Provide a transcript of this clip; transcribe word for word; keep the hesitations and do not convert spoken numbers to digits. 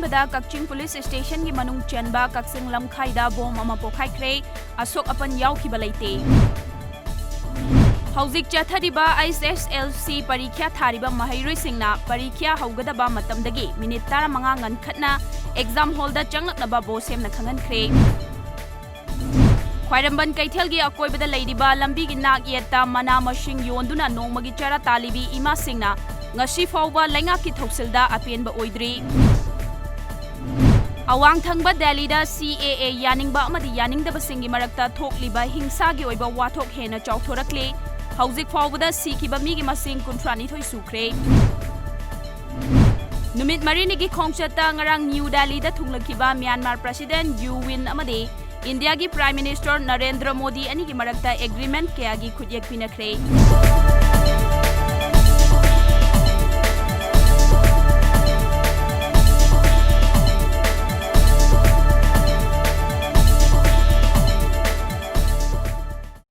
ꯗ ꯀꯛꯆꯤꯡ police ꯁ꯭ꯇꯦꯁꯟꯒꯤ ꯃꯅꯨꯡ ꯆꯟꯕ ꯀꯛꯆꯤꯡ ꯂꯝꯈꯥꯏꯗ bomb ꯑꯃ ꯄꯣꯈꯥꯏꯈ꯭ꯔꯦ꯫ ꯑꯁꯣꯛ ꯑꯄꯟ ꯌꯥꯎꯈꯤꯕ ꯂꯩꯇꯦ꯫ ꯍꯧꯖꯤꯛ ꯆꯠꯊꯔꯤꯕ ꯑꯩꯆ ꯑꯦꯁ ꯑꯦꯜ ꯁꯤ ꯄꯔꯤꯈ꯭ꯌꯥ ꯊꯥꯔꯤꯕ ꯃꯍꯩꯔꯣꯏꯁꯤꯡꯅ ꯄꯔꯤꯈ꯭ꯌꯥ ꯍꯧꯒꯗꯕ ꯃꯇꯝꯗꯒꯤ ꯃꯤꯅꯤꯠ ꯇꯔꯥꯃꯉꯥ ꯉꯟꯈꯠꯅ ꯑꯦꯛꯖꯥꯝ ꯍꯣꯜꯗ ꯆꯪꯂꯛꯅꯕ ꯕꯣꯁꯦꯝꯅ ꯈꯪꯍꯟꯈ꯭ꯔꯦ꯫ ꯈ꯭ꯋꯥꯏꯔꯝꯕꯟ ꯀꯩꯊꯦꯜꯒꯤ ꯑꯀꯣꯏꯕꯗ ꯂꯩꯔꯤꯕ ꯂꯝꯕꯤꯒꯤ ꯅꯥꯛ ꯌꯦꯠꯇ ꯃꯅꯥ ꯃꯁꯤꯡ ꯌꯣꯟꯗꯨꯅ ꯅꯣꯡꯃꯒꯤ ꯆꯔꯥ ꯇꯥꯜꯂꯤꯕꯤ ꯏꯃꯥꯁꯤꯡꯅ ꯉꯁꯤ ꯐꯥꯎꯕ ꯂꯩꯉꯥꯛꯀꯤ ꯊꯧꯁꯤꯜꯗ ꯑꯄꯦꯟꯕ ꯑꯣꯏꯗ꯭ꯔꯤ꯫ ꯑꯋꯥꯡ ꯊꯪꯕ ꯗꯦꯜꯂꯤꯗ ꯁꯤ ꯑꯦ ꯑꯦ ꯌꯥꯅꯤꯡꯕ ꯑꯃꯗꯤ ꯌꯥꯅꯤꯡꯗꯕꯁꯤꯡꯒꯤ ꯃꯔꯛꯇ ꯊꯣꯛꯂꯤꯕ ꯍꯤꯡꯁꯥꯒꯤ ꯑꯣꯏꯕ ꯋꯥꯊꯣꯛ ꯍꯦꯟꯅ ꯆꯥꯎꯊꯣꯔꯛꯂꯤ꯫ ꯍꯧꯖꯤꯛ ꯐꯥꯎꯕꯗ ꯁꯤꯈꯤꯕ ꯃꯤꯒꯤ ꯃꯁꯤꯡ ꯀꯨꯟꯊ꯭ꯔꯥ ꯅꯤꯊꯣꯏ ꯁꯨꯈ꯭ꯔꯦ꯫ ꯅꯨꯃꯤꯠ ꯃꯔꯤꯅꯤꯒꯤ ꯈꯣꯡꯆꯠꯇ ꯉꯔꯥꯡ ꯅ꯭ꯌꯨ ꯗꯦꯜꯂꯤꯗ ꯊꯨꯡꯂꯈꯤꯕ ꯃ꯭ꯌꯥꯟꯃꯥꯔ ꯄ꯭ꯔꯁꯤꯗꯦꯟꯠ ꯌꯨ ꯋꯤꯟ ꯑꯃꯗꯤ ꯏꯟꯗꯤꯌꯥꯒꯤ ꯄ꯭ꯔꯥꯏꯝ ꯃꯤꯅꯤꯁꯇꯔ ꯅꯔꯦꯟꯗ꯭ꯔ ꯃꯣꯗꯤ ꯑꯅꯤꯒꯤ ꯃꯔꯛꯇ ꯑꯦꯒ꯭ꯔꯤꯃꯦꯟꯠ ꯀꯌꯥꯒꯤ ꯈꯨꯠꯌꯦꯛ ꯄꯤꯅꯈ꯭ꯔꯦ꯫